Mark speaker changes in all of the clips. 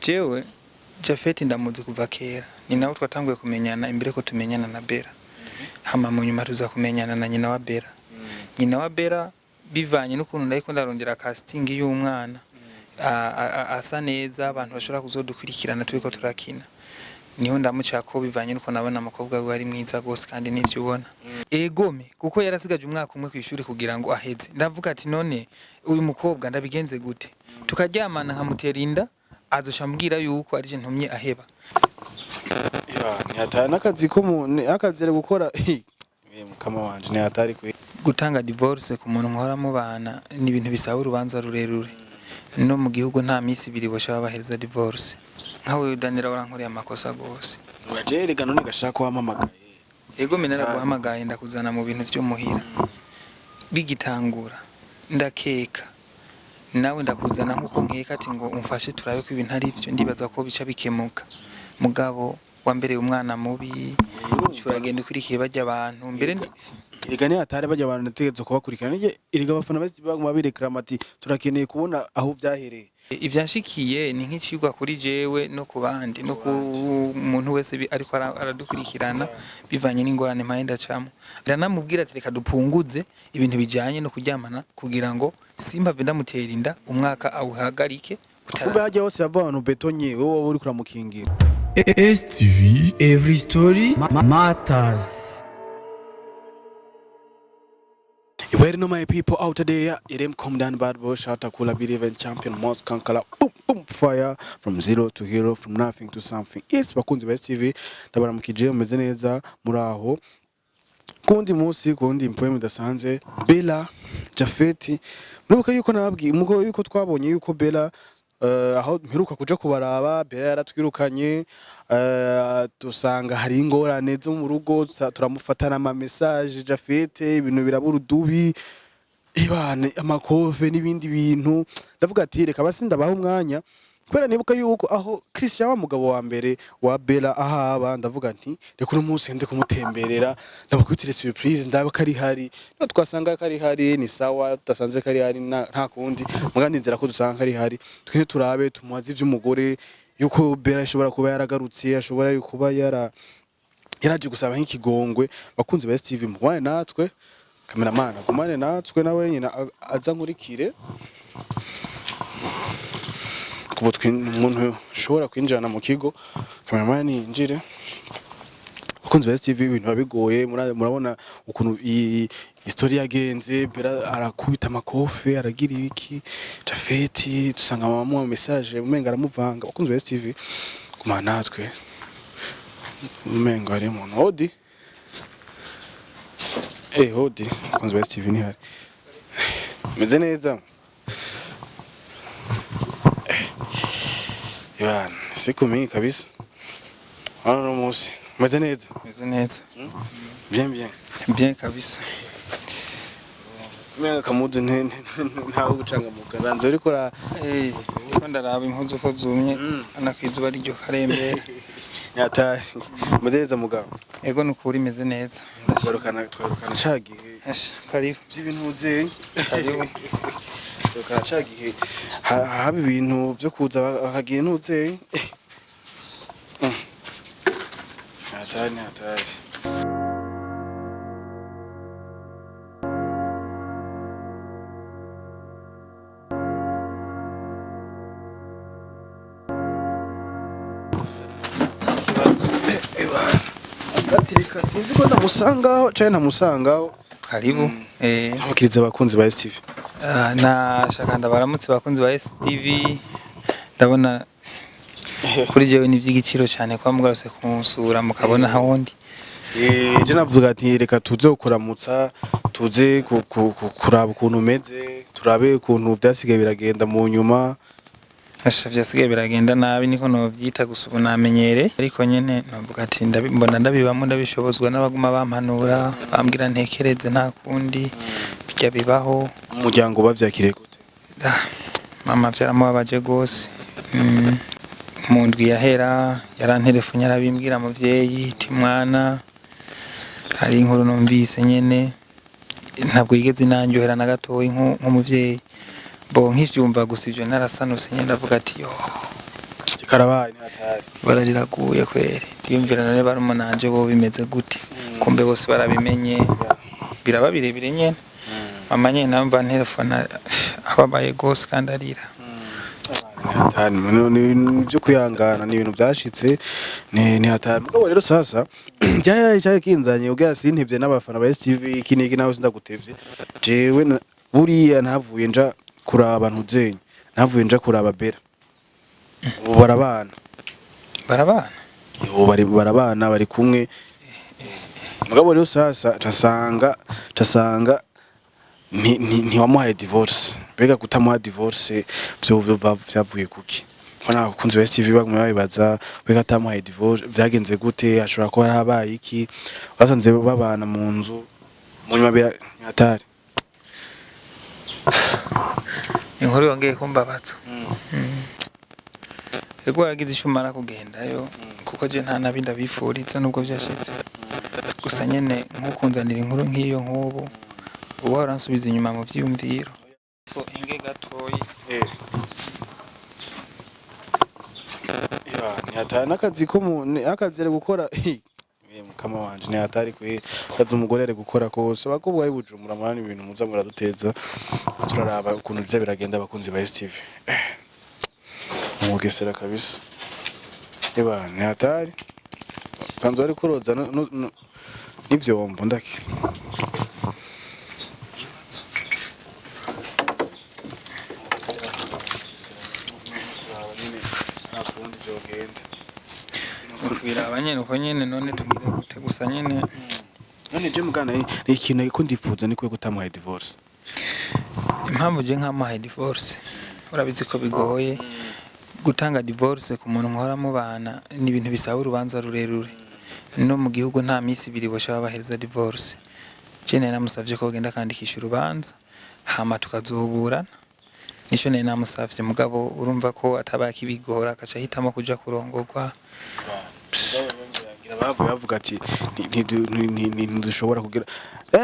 Speaker 1: Jewe Japhet ndamuzi kuva kera, ni nawe twatanguye kumenyana imbere ko tumenyana na Bella. Hama mu nyuma tuza kumenyana na nyina wa Bella. Nyina wa Bella, bivanye n'ukuntu ndayiko ndarondera casting y'umwana asa neza, abantu bashobora kuzodukurikirana turiko turakina, niho ndamucako bivanye nuko nabona umukobwa wiwe ari mwiza gose kandi n'ivyo ubona egome, kuko yarasigaje umwaka umwe kw'ishuri kugira ngo aheze. Ndavuga ati none uyu mukobwa ndabigenze gute? Tukaryamana nkamutera inda, azosha ambwira yuko ari je ntumye aheba.
Speaker 2: Ya, ntihatari n'akazi ko mu akazi ari gukora. Mukama wanje, ntihatari kwe.
Speaker 1: Gutanga divorce ku muntu muhora mubana ni ibintu bisaba urubanza rurerure. No mu gihugu nta minsi 2 bosha babahereza divorce. Nkawe Daniel warankoreye amakosa gose.
Speaker 2: Uraje rega none gashaka wampamagaye.
Speaker 1: Ego mene naraguhamagaye ndakuzana mu bintu vyo muhira bigitangura, ndakeka nawe ndakuzana nkuko nkeka ati ngo umfashe turabe ko ibintu ari vyo, ndibaza ko bica bikemuka. Mugabo wambereye umwana mubi, uragenda ukurikiye barya abantu mbere.
Speaker 2: Erega ntihatari bajya abantu nategerezwa kubakurikirana. Nige erega abafana baguma birekrama ati turakeneye kubona aho vyahereye.
Speaker 1: Ivyanshikiye ni nk'icigwa kuri jewe no ku bandi no ku muntu wese ariko aradukurikirana bivanye n'ingorane mpaye ndacamo. Ndanamubwira ati reka dupunguze ibintu bijanye no kuryamana kugira ngo simpave ndamutera inda, umwaka awuhagarike
Speaker 2: Kumbe hajya hose hava abantu betonye, wowe wowe uriko uramukingira.
Speaker 3: STV Every Story Matters.
Speaker 2: Where know my people out there, it them come down bad boy, shout kula believe and champion, most conqueror, boom boom fire, from zero to hero, from nothing to something. Yes, bakunzi ba STV, ndabaramukije, mumeze neza muraho. Kundi munsi kundi mpoem idasanze Bella Jafeti, muribuka yuko nababwiye muko yuko twabonye yuko Bella aho mperuka kuja kubaraba, Bella yaratwirukanye, dusanga hari ingorane zo mu rugo, turamufatana ama message Jafete, ibintu birabura udubi ibane amakove n'ibindi bintu. Ndavuga ati reka basi ndabaha umwanya, kubera nibuka yuko aho Christian wa mugabo wa mbere wa Bella ahaba, ndavuga nti reka uno munsi nde kumutemberera ndamukubitire surprise, ndaba kari hari no twasanga kari hari ni sawa, tudasanze kari hari nta kundi muga nizera ko dusanga kari hari, twende turabe tumubaze ivy'umugore, yuko Bella ashobora kuba yaragarutse, ashobora kuba yaraje gusaba nk'ikigongwe. Bakunzi ba STV, mugwane natwe, cameraman agumane natwe, nawe nyina aza nkurikire kubo umuntu ushobora kwinjirana mu kigo, cameraman yinjire. Bakunzi ba STV, ibintu biba bigoye, murabona ukuntu iyi story yagenze. Bella arakubita amakofe, aragira ibiki Jafeti, dusanga mama amuha message umenga aramuvanga. Bakunzi ba STV, gumana natwe, umenga hari umuntu. Hodi, hodi bakunzi ba STV, ntihari meze neza. Yana siku mingi kabisa, hano no munsi meze neza.
Speaker 1: Meze neza.
Speaker 2: Bien bien.
Speaker 1: Bien kabisa.
Speaker 2: Umenga kamudu ntawe gucangamuka banze uriko ura
Speaker 1: Ndiko ndaraba impuzu ko zumye ana kwizuba ryo karembera.
Speaker 2: Nyatari meze neza mugabo.
Speaker 1: Ego nukuri meze neza.
Speaker 2: Twarukana twarukana ca gihe
Speaker 1: Asha, karibu.
Speaker 2: vy'ibintu vye.
Speaker 1: Karibu.
Speaker 2: Twarukana ca gihe haba ibintu vyo kuza bakagira intuze. Nyatari nyatari.
Speaker 1: Ikibazo.
Speaker 2: Gatirika sinzi ko ndamusangaho canke ntamusangaho.
Speaker 1: Karibu.
Speaker 2: Abakiriza abakunzi ba STV.
Speaker 1: Nashaka ndabaramutse bakunzi ba STV, ndabona kuri jewe ni iby'igiciro cyane kuba mugarutse kunsura mukabona hawundi.
Speaker 2: Je navuga ati reka tuze kuramutsa, tuze kuraba ukuntu umeze, turabe ukuntu vyasigaye biragenda mu nyuma.
Speaker 1: Asha, vyasigaye biragenda nabi niko novyita, gusa ubu namenyere, ariko nyene novuga ati mbona ndabibamo ndabishobozwa n'abaguma bampanura bambwira ntekereze nta kundi bijya bibaho.
Speaker 2: Umuryango bavyakiriye gute?
Speaker 1: Ah, mama vyaramubabaje gose. Mu ndwi yahera yaranterefonye arabimbwira, muvyeyi ti mwana hari inkuru numvise nyene ntabwo yigeze inanyohera na gatoyi nk'umuvyeyi, bo nkivyumva gusa ivyo narasanuse nyene ndavuga ati yo.
Speaker 2: Karabaye, ni hatari.
Speaker 1: Barariraguye kweri, ndiyumvira none barumunanje bo bimeze gute? Kumbe bose barabimenye, biraba birebire nyene. Mama nyene nawe mva ntelefona ababaye gose kandi arira.
Speaker 2: Ni hatari, ni ibyo kwihangana, ni ibintu byashitse, ni hatari. Mugabo rero sasa cyari kinzanye ubwo sintevye n'abafana ba STV, iki niki, nawe sindagutevye. Jewe buriya ntavuye nja kuraba ntuzenye, ntavuye nja kuraba Bera, ubu barabana.
Speaker 1: Barabana.
Speaker 2: Ubu bari barabana, bari kumwe. Mugabo rero sasa casanga ntiwamuhaye divorce. Mbega kutamuha divorce vyo vyavuye kuki? Ko nabakunzi ba STV bagumye babibaza, mbega atamuhaye divorce vyagenze gute? Ashobora kuba yarabaye iki? Basanze babana mu nzu, mu nyuma bira hatari.
Speaker 1: Inkuru yongeye kumbabaza. Ego, waragize ico umara kugendayo, kuko je nta nabi ndabifuriza nubwo vyashitse. Gusa nyene nkukunzanira inkuru nk'iyo nk'ubu uba waransubiza inyuma mu vyiyumviro. Ko inge gatoyi.
Speaker 2: Ya, ni hatari n'akazi ko mu akazi ari gukora. Mukama wanje, ni hatari kwe, akazi umugore ari gukora kose. Abakobwa b'i Bujumbura murani ibintu muza muraduteza. Turaraba ukuntu biza biragenda, abakunzi ba STV. Mugesera kabisa. Eba, ni hatari, sanzwe ari kuroza n'ivyombo ndaki. Nta kundi vyogenda.
Speaker 1: Kubiraba nyene uko nyene, none tugire gute? Gusa nyene
Speaker 2: None je mugana ni ikintu ko ndifuza ni kwe kutamuhaye divorce.
Speaker 1: Impamvu je nkamuhaye divorce, urabizi ko bigoye gutanga divorce ku muntu muhora mubana. Ni ibintu bisaba urubanza rurerure, no mu gihugu nta minsi 2 bosha babahereza divorce. Je nari namusavye ko bagenda akandikisha urubanza, hama tukazoburana. Nico nari namusavye, mugabo urumva ko atabaye akibigora, akaca ahitamo kuja kurongorwa.
Speaker 2: Ngira bavuye bavuga ati ntidushobora kugira.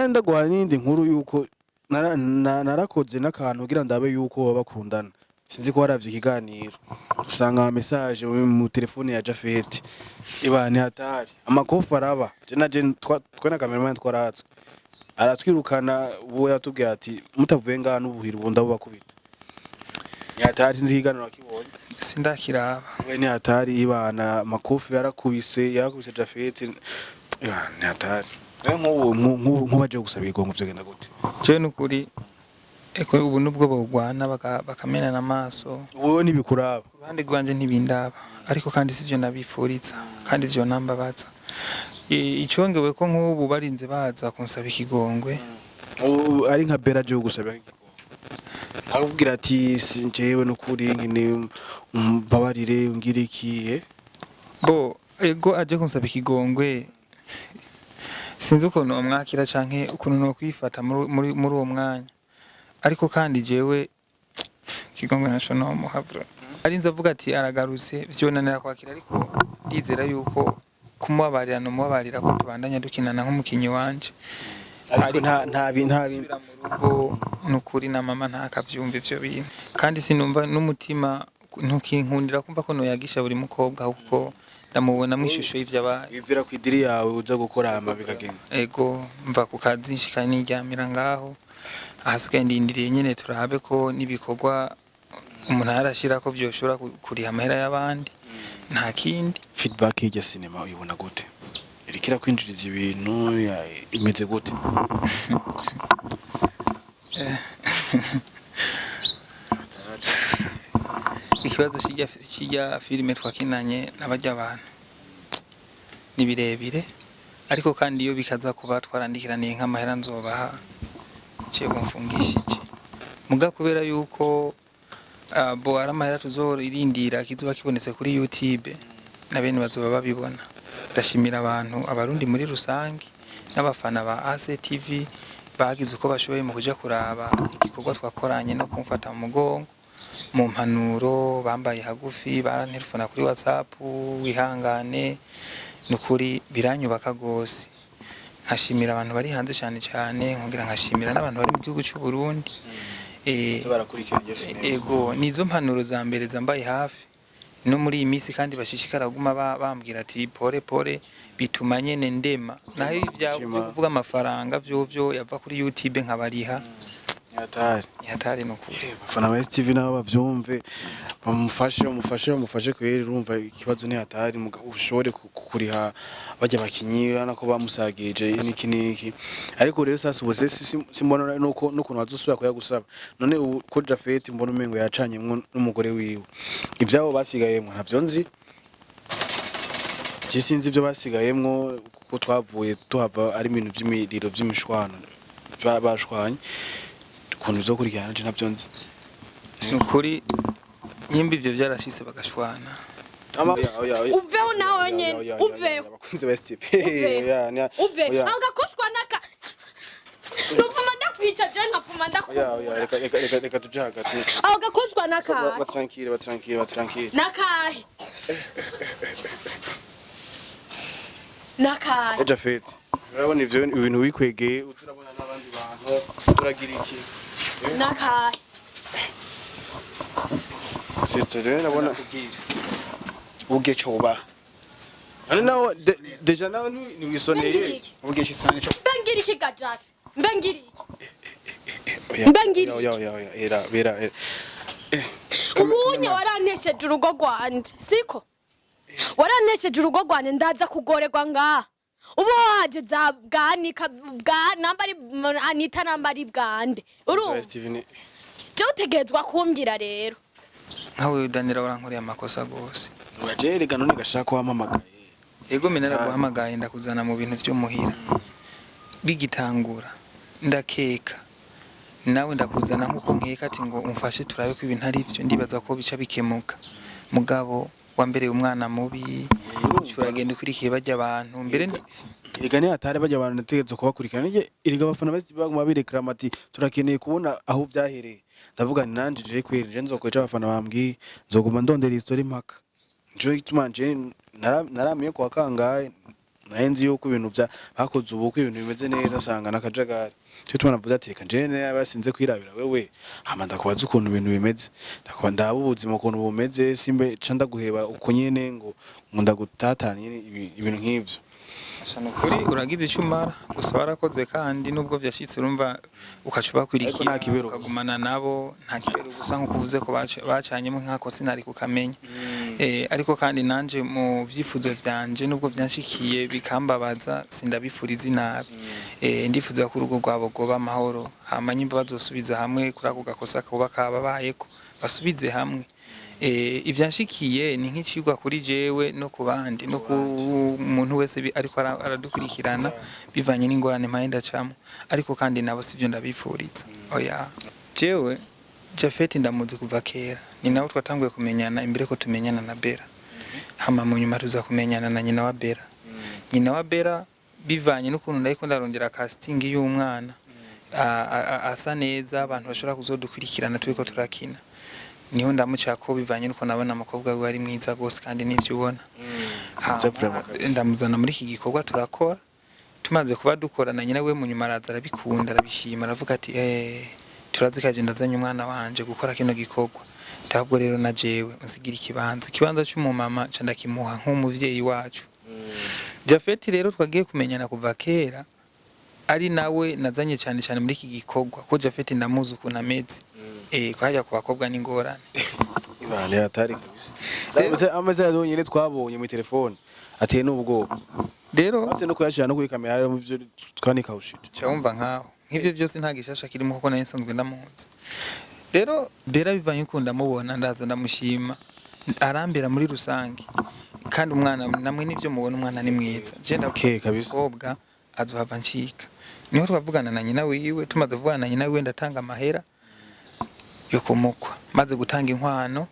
Speaker 2: Ndaguha n'iyindi nkuru yuko narakoze n'akantu kugira ndabe yuko baba bakundana. Sinzi ko waravye ikiganiro, usanga ama message mu telefone ya Jafet. Iba ni hatari, amakofi araba. Je na je twe na cameraman twaratswe, aratwirukana. Uwo yatubwiye ati mutavuye ngaha n'ubuhiri ubu ndabubakubita. Ni hatari, sinzi ikiganiro wakibonye.
Speaker 1: Sindakiraba.
Speaker 2: We, ni hatari, ibana makofi yarakubise, yarakubise Jafet. Ya, ni hatari. We, nk'ubu nk'ubu baje gusaba igongo vyogenda gute?
Speaker 1: Jewe nukuri eko ubu nubwo bogwana bakamenana amaso,
Speaker 2: Wowe ntibikuraba.
Speaker 1: ku ruhande rwanje ntibindaba, ariko kandi sivyo nabifuriza, kandi ivyo nambabaza. Icongewe ko nk'ubu barinze baza kunsaba ikigongwe.
Speaker 2: Ubu ari nka Bera aje gusaba igongo, akubwira ati si jewe nukuri nkene umbabarire ungire ikihe?
Speaker 1: Bo ego, aje kunsaba ikigongwe, sinzi ukuntu umwakira canke ukuntu nokwifata muri uwo mwanya. Ariko kandi jewe ikigongwe naco nomuha bro. Arinze avuga ati aragarutse, vyonanira kwakira, ariko ndizera yuko kumubabarira nomubabarira, ko tubandanya dukinana nk'umukinyi wanje.
Speaker 2: Ariko nta
Speaker 1: Gusubira mu rugo nukuri na mama ntakavyumva ivyo bintu, kandi sinumva n'umutima ntukinkundira kumva ko noyagisha buri mukobwa, kuko ndamubonamo ishusho y'ivyabaye.
Speaker 2: Bivira ku idiri yawe uza gukora hama bikagenda.
Speaker 1: Ego, mva ku kazi nshika niryamira ngaho, ahasigaye ndindiriye nyene turabe ko n'ibikorwa umuntu arashira ko vyoshobora kuriha amahera y'abandi, nta kindi.
Speaker 2: Feedback y'irya cinema uyibona gute? Iriko irakwinjiriza ibintu, imeze gute?
Speaker 1: Ikibazo c'irya filime twakinanye n'abarya abantu ni birebire, ariko kandi iyo bikaza kuba twarandikiraniye nk'amahera nzobaha, jewe mfungishije muga kubera yuko bo ari amahera tuzorindira kizoba kibonetse kuri YouTube na bene bazoba babibona. Ndashimira abantu, abarundi muri rusange n'abafana ba ACTV bagize uko bashoboye mu kuja kuraba igikorwa twakoranye no kumfata mu mugongo mu mpanuro, bambaye hagufi, barantelefona kuri WhatsApp, wihangane, nukuri biranyubaka gose. Nkashimira abantu bari hanze cyane cyane, nkongera nkashimira n'abantu bari mu gihugu cy'u Burundi.
Speaker 2: Barakurikira irya cinema.
Speaker 1: Ego, nizo mpanuro za mbere zambaye hafi. No muri iyi minsi kandi bashishikara kuguma bambwira ati pole pole, bituma nyene ndema. Naho ibya
Speaker 2: Mutima.
Speaker 1: byo kuvuga amafaranga vyovyo yava kuri YouTube nkabariha.
Speaker 2: Hatari.
Speaker 1: Ni hatari nukuri.
Speaker 2: Abafana ba STV nabo bavyumve, bamufashe, bamufashe, bamufashe kweri. Urumva ikibazo ni hatari, ushobore kuriha bajya bakinyi, urabona ko bamusagije niki niki. Ariko rero sasa ubu simbona nuko nukuntu bazosubira kuyagusaba. None ubu ko Jafet mbona umengo yacanyemwo n'umugore wiwe, ivyabo basigayemwo ntavyo nzi. Je sinzi ivyo basigayemwo, kuko twavuye tuhava ari ibintu vy'imiriro, vy'imishwano, bashwanye. Ukuntu bizokurikirana je ntavyo nzi.
Speaker 1: Nukuri nyimba ivyo vyarashitse bagashwana.
Speaker 4: Uveho nawe nyene, uveho.
Speaker 2: Abakunzi ba STV.
Speaker 4: Uveho.
Speaker 2: Oya,
Speaker 4: Uve
Speaker 2: oya.
Speaker 4: aho gakoshwa naka nupfuma ndakwica, je nkapfuma
Speaker 2: Oya, oya,
Speaker 4: ndakubura.
Speaker 2: reka, reka, reka, reka tuje hagati.
Speaker 4: Aho gakoshwa nakahe?
Speaker 2: Batranquille, batranquille, batranquille.
Speaker 4: Nakahe? Nakahe?
Speaker 2: Eja Fit, urabona ivyo ibintu wikwegeye, turabona n'abandi bantu, turagira iki?
Speaker 4: Nakahe?
Speaker 2: Sister, rero ndabona
Speaker 5: Ubwe coba.
Speaker 2: none nawe déjà nawe ntiwisoneye.
Speaker 4: Mbe ngiri
Speaker 5: Ubwe cisoneye co.
Speaker 4: Mbe ngiri iki gajafi? Mbe ngiri iki?
Speaker 2: Oya,
Speaker 4: Mbe ngiri
Speaker 2: oya, oya, oya, era bera era.
Speaker 4: Ubunye warantesheje urugo rwanje, siko warantesheje urugo rwanje, ndaza kugorerwa ngaha. Ubu waje za bwanika bwa namba ari Anita, namba ari bwande, urumva?
Speaker 2: STV ni
Speaker 4: Je utegerezwa kumbwira rero.
Speaker 1: Nkawe Danira, warankoreye amakosa gose.
Speaker 2: Oya, je rega none gashaka wampamagaye.
Speaker 1: Ego, mbe naraguhamagaye, ndakuzana mu bintu vyo muhira bigitangura, ndakeka nawe ndakuzana nkuko nkeka ati ngo umfashe turabe ko ibintu ari vyo, ndibaza ko bica bikemuka. Mugabo wambereye umwana mubi, uragenda ukurikiye bajya abantu mbere
Speaker 2: Erega ni hatari, bajya abantu nategerezwa kubakurikirana. Nige erega abafana bose baguma birekrama ati turakeneye kubona aho vyahereye. Ndavuga nti nanje je kweri je nzokweca abafana bambwiye, nzoguma ndondera history mpaka. Nico gituma nje naramiye kwa kangahe, naye nzi yuko ibintu vya bakoze ubu ko ibintu bimeze neza, nsanga n'akajagari. Nico gituma navuze ati reka nje basinze kwirabira wewe, hama ndakubaza ukuntu ibintu bimeze, ndakuba ndaba ubuzima ukuntu bumeze, simbe ca ndaguheba uko nyene ngo ndagutatanye ibintu nk'ivyo.
Speaker 1: Asha, nukuri uragize icyo umara gusa warakoze, kandi nubwo vyashitse urumva ukaca
Speaker 2: Ariko
Speaker 1: ubakwirikira
Speaker 2: nta kibero.
Speaker 1: ukagumana nabo, nta kibero gusa nkuko uvuze ko bacanyemo nkako sinari kukamenya. Ariko kandi nanje mu vyifuzo vyanje, nubwo vyanshikiye bikambabaza, sindabifuriza inabi. Ndifuza ko urugo rwabo rwoba amahoro, hama nyimba bazosubiza hamwe kuri ako gakosa kuba kababayeko, basubize hamwe. Ivyanshikiye ni nk'icigwa kuri jewe no ku bandi no ku muntu wese ariko aradukurikirana bivanye n'ingorane mpaye ndacamo. Ariko kandi nabo sivyo ndabifuriza, oya. Jewe Jafet ndamuzi kuva kera, ni nawe twatanguye kumenyana imbere ko tumenyana na Bera. Hama mu nyuma tuza kumenyana na nyina wa Bera. Nyina wa Bera, bivanye n'ukuntu ndariko ndarondera casting y'umwana asa neza, abantu bashobora kuzodukurikirana turiko turakina, niho ndamucako bivanye n'uko nabona umukobwa wiwe ari mwiza gose kandi n'ivyo ubona. Hama,
Speaker 2: Vraiment kabisa.
Speaker 1: ndamuzana muri iki gikorwa turakora. Tumaze kuba dukorana, nyina we mu nyuma araza arabikunda, arabishima, aravuga ati turazi kaje ndazanye umwana wanje gukora kino gikorwa, ntabwo rero na jewe unsigira ikibanza c'umumama, ca ndakimuha nk'umuvyeyi wacu. Jafet rero twagiye kumenyana kuva kera, ari nawe nazanye cyane cyane muri iki gikorwa, ko Jafet ndamuzi ukuntu ameze, kwajya ku bakobwa n'ingorane.
Speaker 2: Ibane hatari kabisa. Ameze yonyine twabonye mu telefone ateye n'ubwoba.
Speaker 1: Rero
Speaker 2: Base no kuyashira no kuri kamera mu byo twanikawushije.
Speaker 1: Ca wumva nkaho nk'ivyo byose nta gishasha kirimo, kuko nari nsanzwe ndamuzi. Rero Bera, bivanye ukuntu ndamubona, ndaza ndamushima, arambera muri rusange, kandi umwana namwe nivyo mubona, umwana ni mwiza. Je
Speaker 2: Okay, kabisa.
Speaker 1: ndakobwa azohava ncika. Niho twavugana na nyina wiwe. Tumaze kuvugana na nyina wiwe, ndatanga amahera yo kumukwa. Maze gutanga inkwano,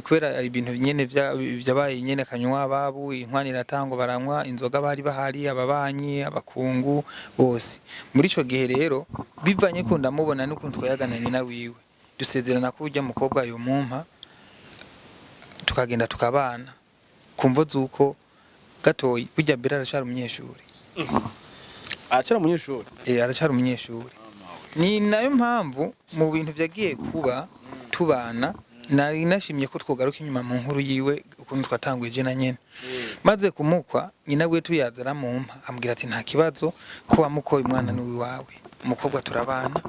Speaker 1: kubera ibintu nyene vyabaye nyene kanywa babu, inkwano iratangwa, baranywa inzoga, bari bahari ababanyi, abakungu bose. Muri ico gihe rero, bivanye ko ndamubona n'ukuntu twayagana nyina wiwe, dusezerana ko urya mukobwa yomumpa tukagenda tukabana, kumvo zuko gatoyi burya Bera aracari umunyeshuri.
Speaker 2: Acara umunyeshuri.
Speaker 1: Aracari umunyeshuri. Ni nayo mpamvu mu bintu vyagiye kuba tubana. Nari nashimye ko twogaruka inyuma mu nkuru yiwe ukuntu twatanguye je na nyene. Maze kumukwa, nyina wiwe tuyaza aramumpa, ambwira ati nta kibazo ko wamukoye, umwana ni uwawe. Umukobwa turabana,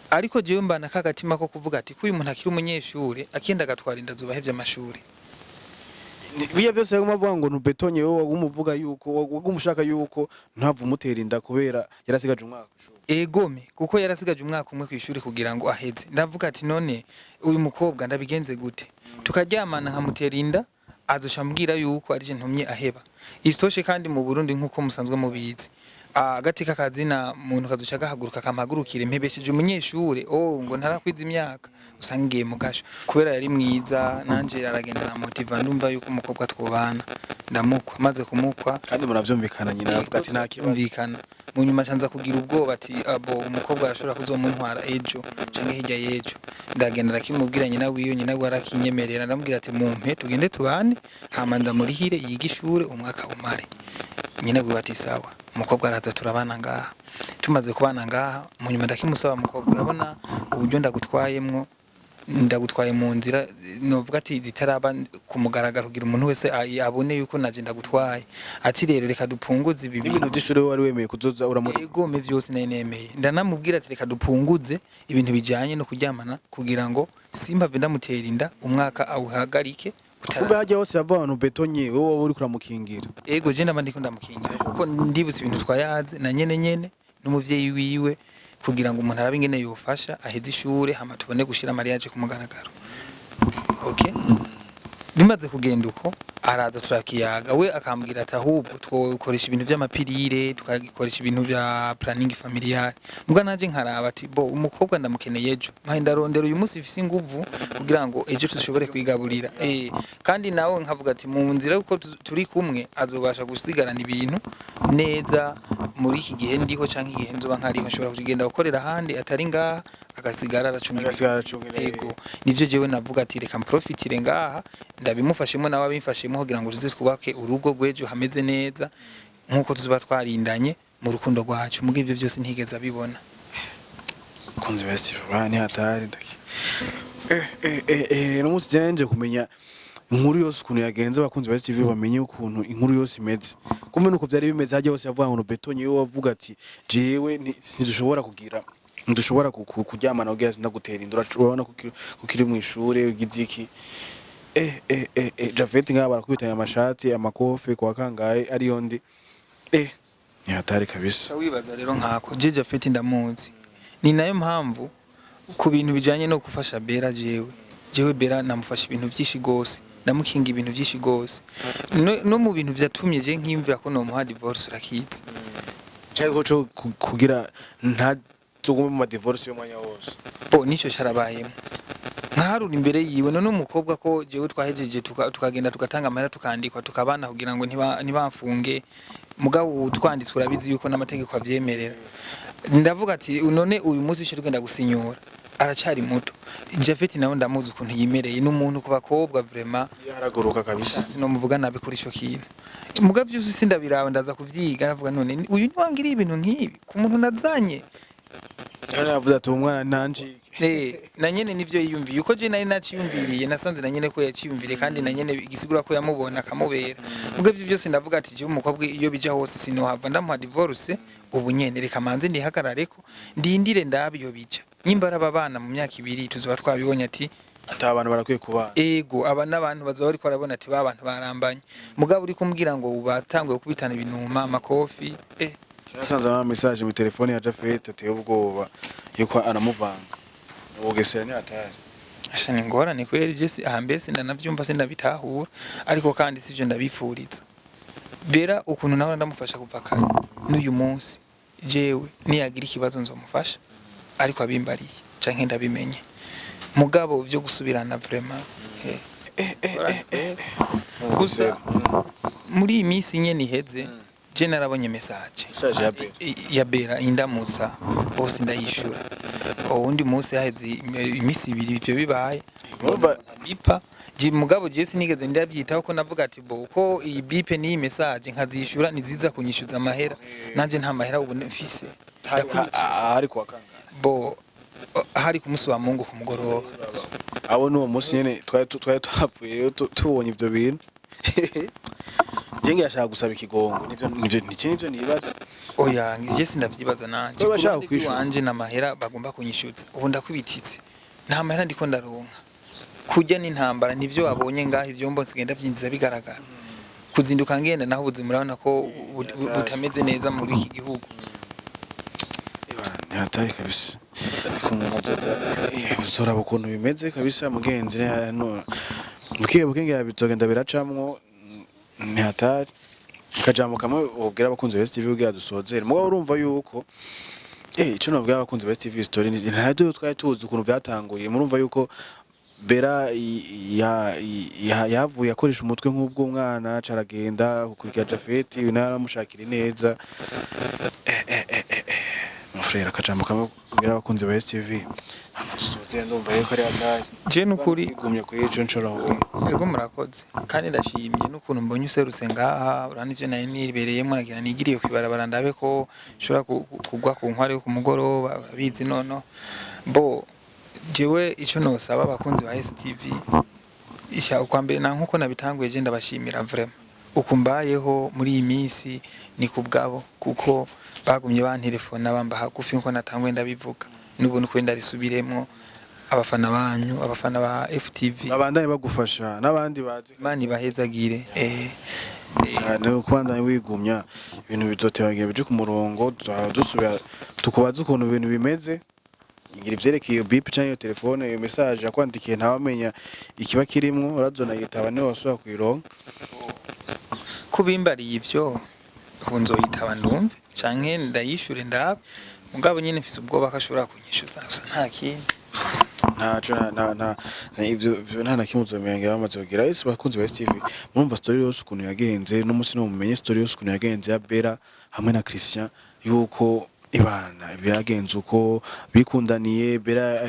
Speaker 1: ariko jewe mbana kagatima ko kuvuga ati ko uyu muntu akiri umunyeshure, akenda agatwara inda zubahevye amashuri.
Speaker 2: Biya byose yaguma avuga ngo nubetonye, wowe waguma yuko waguma ushaka yuko ntava umutera inda kubera yarasigaje umwaka kw'ishuri.
Speaker 1: Egome, kuko yarasigaje umwaka umwe kw'ishuri kugira ngo aheze. Ndavuga ati none uyu mukobwa ndabigenze gute? Tukaryamana nkamutera inda, azosha ambwira yuko arije ntumye aheba. Isitoshe kandi mu Burundi, nkuko musanzwe mubizi, agati k'akazina muntu kazoca gahaguruka kampagurukire mpebesheje umunyeshure, oh ngo ntarakwiza imyaka, usanga ngiye mu gasho. Kubera yari mwiza nanje aragenda aramotiva, ndumva yuko umukobwa twobana, ndamukwa. Maze kumukwa,
Speaker 2: kandi muravyumvikana, nyina aravuga ati nta kibazo.
Speaker 1: Kumvikana, mu nyuma canza kugira ubwoba ati abo umukobwa arashobora kuzomuntwara ejo canke hirya y'ejo. Ndagenda ndakimubwira nyina wiyo, nyina wiwe arakinyemerera. Ndamubwira ati mumpe tugende tubane, hama ndamurihire yige ishure umwaka umare. Nyina wiwe ati sawa. Umukobwa araza turabana ngaha. Tumaze kubana ngaha, mu nyuma ndakimusaba: mukobwa, urabona uburyo ndagutwayemwo, ndagutwaye mu nzira novuga ati zitaraba ku mugaragaro kugira umuntu wese abone yuko naje ndagutwaye. Ati rero reka dupunguze ibi
Speaker 2: N'ibintu by'ishuri wari wemeye kuzoza uramuri?
Speaker 1: Egome, vyose nari nemeye. Ndanamubwira ati reka dupunguze ibintu bijanye no kuryamana kugira ngo simpave ndamutera inda, umwaka awuhagarike
Speaker 2: Kumbe hajya hose yava abantu betonye, wowe waba uriko uramukingira.
Speaker 1: Ego, je ndaba ndiko ndamukingira kuko ndibutse ibintu twayaze na nyene nyene n'umuvyeyi wiwe kugira ngo umuntu arabe ingene yofasha aheze ishure, hama tubone gushira mariage ku mugaragaro. Okay, bimaze kugenda uko, araza turakiyaga, we akambwira ati ahubwo twokoresha ibintu vy'amapirire, tukagikoresha ibintu vya planning familial. Mbwa nanje nkaraba ati bo umukobwa ndamukeneye ejo, mpaye ndarondera uyu munsi ifise inguvu kugira ngo ejo dushobore kwigaburira. Kandi nawe nkavuga ati mu nzira yuko turi kumwe azobasha gusigarana ibintu neza muri iki gihe ndiho canke igihe nzoba nkariho, nshobora kugenda gukorera ahandi atari ngaha, agasigara aracunga ibintu.
Speaker 2: Agasigara aracunga ibintu.
Speaker 1: Ego, nivyo jewe navuga ati reka mprofitire ngaha, ndabimufashemo nawe abimfashemo kugira ngo tuze twubake urugo rw'ejo hameze neza nkuko tuzoba twarindanye mu rukundo rwacu. Muga ivyo vyose ntigeze abibona.
Speaker 2: Kunzi best bani hatari ndaki no munsi jenje kumenya inkuru yose ukuntu yagenze, abakunzi ba TV bamenye ukuntu inkuru yose imeze. Kumbe nuko vyari bimeze, hajya hose yavuga ngo betonye, wowe wavuga ati jewe ntidushobora kugira, ntidushobora kuryamana kugira sindagutera inda, urabona ko ukiri mu ishure ugize iki. Javet ngaba barakubitanye amashati amakofe kwa kangahe ariyo ndi, ni hatari kabisa.
Speaker 1: Wibaza rero nkako je Japhet ndamuzi, ni nayo mpamvu ku bintu bijanye no gufasha Bera, jewe Bera namufasha ibintu vyinshi gose, ndamukinga ibintu vyinshi gose, no mu bintu vyatumye je nkiyumvira ko nomuha divorce urakizi.
Speaker 2: Cyariko co kugira ntazogume mu ma divorce y'umwanya wose.
Speaker 1: Bo nico carabayemo nkaharura imbere yiwe. None umukobwa ko jewe twahejeje tukagenda tugatanga amahera tukandikwa tukabana kugira ngo ntibamfunge, mugabo twanditswe urabizi yuko n'amategeko avyemerera. Ndavuga ati none uyu munsi uce tugenda gusinyura, aracari muto. Japhet nawe ndamuzi ukuntu yimereye, ni umuntu ku bakobwa vraiment
Speaker 2: Yaraguruka kabisa.
Speaker 1: Sinomuvuga nabi kuri ico kintu, mugabo vyose sindabiraba, ndaza kuvyiga. Ndavuga none uyu niwangiriye ibintu nk'ibi ku muntu nazanye?
Speaker 2: None yavuze ati umwana nanjike.
Speaker 1: Na nyene nivyo yiyumviye uko je nari naciyumviriye, nasanze na nyene ko yaciyumviriye, kandi na nyene igisigura ko yamubona akamubera. Mugabo ivyo byose ndavuga ati jewe umukobwa iyo bija hose sinohava ndamuha divorce ubu nyene, reka manze ndihagarareko, ndindire ndabe iyo bija. Nimba araba abana mu myaka 2 tuzoba twabibonye ati
Speaker 2: Ati abantu barakwiye kubana.
Speaker 1: Ego, aba n'abantu bazoba bariko barabona ati ba bantu barambanye. Mugabo uri kumbwira ngo batanguye kubitana ibinuma amakofi.
Speaker 2: Nasanze ama message mu telefone ya Japhet ateye ubwoba yuko anamuvanga. Ubugesera ni hatari.
Speaker 1: Asha, ni ingorane kweri. Je si aha mbere sindanavyumva, sindabitahura, ariko kandi sivyo ndabifuriza Bera ukuntu nawe ndamufasha kuva kare n'uyu munsi. Jewe niyagira ikibazo nzomufasha, ariko abimbariye canke ndabimenye. Mugabo vyo gusubirana vraiment. Gusa muri iyi minsi nyene iheze je narabonye message.
Speaker 2: Message ya Bera.
Speaker 1: Ya Bera indamutsa bose, ndayishura. Uwundi munsi haheze iminsi 2 ivyo bibaye, bipa je. Mugabo je sinigeze ndavyitaho ko navuga ati bo uko iyi bipe n'iyi message nkazishura niziza kunyishuza amahera, nanje nta mahera ubu mfise.
Speaker 2: Hari kwa kangahe?
Speaker 1: Bo hari ku munsi wa Mungu ku mugoroba.
Speaker 2: Abo n'uwo munsi nyene twari twapfuye tubonye ivyo bintu. Je ngira gusaba ikigongo, nivyo nivyo nibaza.
Speaker 1: Oya, nje sindavyibaza nanje.
Speaker 2: Ko bashaka
Speaker 1: Ku ruhande
Speaker 2: kwishura.
Speaker 1: rw'iwanje n'amahera bagomba kunyishyuza, ubu ndakubititse, nta mahera ndiko ndaronka, kurya n'intambara, nivyo wabonye ngaho, ivyombo nsigenda vyinjiza bigaragara, kuzinduka ngenda naho ubuzima urabona ko butameze neza muri iki gihugu.
Speaker 2: Ni hatari kabisa. Ariko umuntu azoza uzoraba ukuntu bimeze kabisa, mugenzi, no buke buke ngira bizogenda biracamwo. Ni hatari. Akajambo kamwe ubwira abakunzi ba STV kugira dusozere. Mugabo urumva yuko ico nobwira abakunzi ba STV, story ni ntabyo twari tuzi ukuntu vyatanguye. Murumva yuko Bera yavuye akoresha umutwe nk'ubw'umwana, caragenda gukurikira Jafeti, uyu nawe aramushakira ineza. Mon frère, akajambo kamwe ubwira abakunzi ba STV, amasozere, ndumva yuko ari hatari.
Speaker 1: Je nukuri
Speaker 2: Igumye kuri ico nshobora kuvuga.
Speaker 1: Ego, murakoze, kandi ndashimye n'ukuntu mbonye userutse ngaha. Urabona ivyo nari nibereyemo, nagira nigiriye kwibarabara ndabe ko nshobora kugwa ku nkware yo ku mugoroba, urabizi. Nono bo jewe ico nosaba abakunzi ba STV, isha ukwa mbere na nkuko nabitanguye, je ndabashimira vraiment. Uku mbayeho muri iyi minsi ni ku bwabo, kuko bagumye bantelefona, bamba hagufi, nkuko natanguye ndabivuga, n'ubu nuko ndarisubiremwo, abafana banyu, abafana ba FTV
Speaker 2: babandanye bagufasha n'abandi bazi.
Speaker 1: Imana ibahezagire.
Speaker 2: Cyane, kubandanya wigumya, ibintu bizotebagiye bije ku murongo, tuzaba dusubira tukubaza ukuntu ibintu bimeze, ngira ivyerekeye iyo bip canke iyo telefone, iyo message yakwandikiye, ntawamenya ikiba kirimwo, urazona yitaba niwe wasubira kuyironka.
Speaker 1: Kubimbariye ivyo, ubu nzoyitaba ndumve canke ndayishure ndabe, mugabo nyene mfise ubwoba ko ashobora kunyishuza gusa, nta kindi.
Speaker 2: Ntaco, nta ivyo nta na kimwe uzomenya. Ngira bamaze kugira ese. Bakunzi ba STV, murumva story yose ukuntu yagenze n'umunsi, no mumenye story yose ukuntu yagenze ya Bera hamwe na Christian, yuko ibana byagenze uko bikundaniye. Bera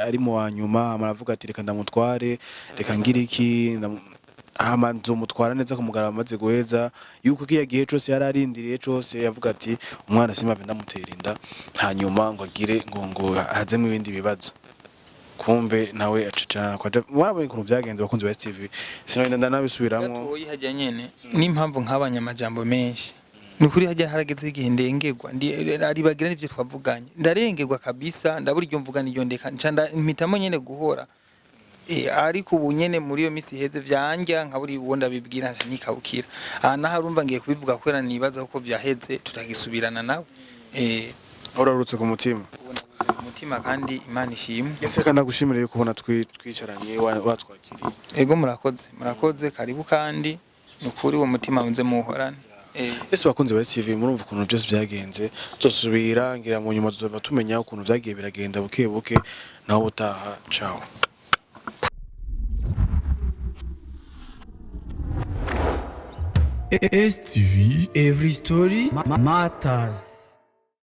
Speaker 2: ari mu wa nyuma, hama aravuga ati: "Reka ndamutware, reka ngire iki, hama nzomutwara neza ku mugaragaro." Amaze guheza yuko kiya gihe cose yari arindiriye cose, yavuga ati: "Umwana simave ndamutera inda, hanyuma ngo agire ngo hazemwo ibindi bibazo." Kumbe nawe acicana kwa warabonye ukuntu vyagenze. Bakunzi ba STV, sinogenda ndanabisubiramwo.
Speaker 1: Gatoyi hajya nyene n'impamvu nk'abanya amajambo menshi, ni ukuri hajya harageze igihe ndengerwa, aribagira n'ivyo twavuganye, ndarengerwa kabisa, ndabura iryo mvuga n'iryo ndeka, nca mpitamo nyene guhora. Ariko ubu nyene muri iyo misi iheze vyanja nkaburi uwo ndabibwira, nca nikabukira aha naho urumva ngiye kubivuga kubera nibaza ko vyaheze, tutagisubirana nawe.
Speaker 2: Urarutse ku mutima.
Speaker 1: Ubu nabuze umutima, kandi Imana ishimwe.
Speaker 2: Ese kandi ndagushimira yuko ubona twicaranye, watwakiriye.
Speaker 1: Ego, murakoze, murakoze, karibu, kandi ni ukuri uwo mutima muze muwuhorane.
Speaker 2: Ese bakunzi ba STV, murumva ukuntu byose byagenze. Tuzosubira ngira mu nyuma, tuzova tumenya ukuntu vyagiye biragenda buke buke. Naho ubutaha, ciao.
Speaker 3: STV Every Story Matters.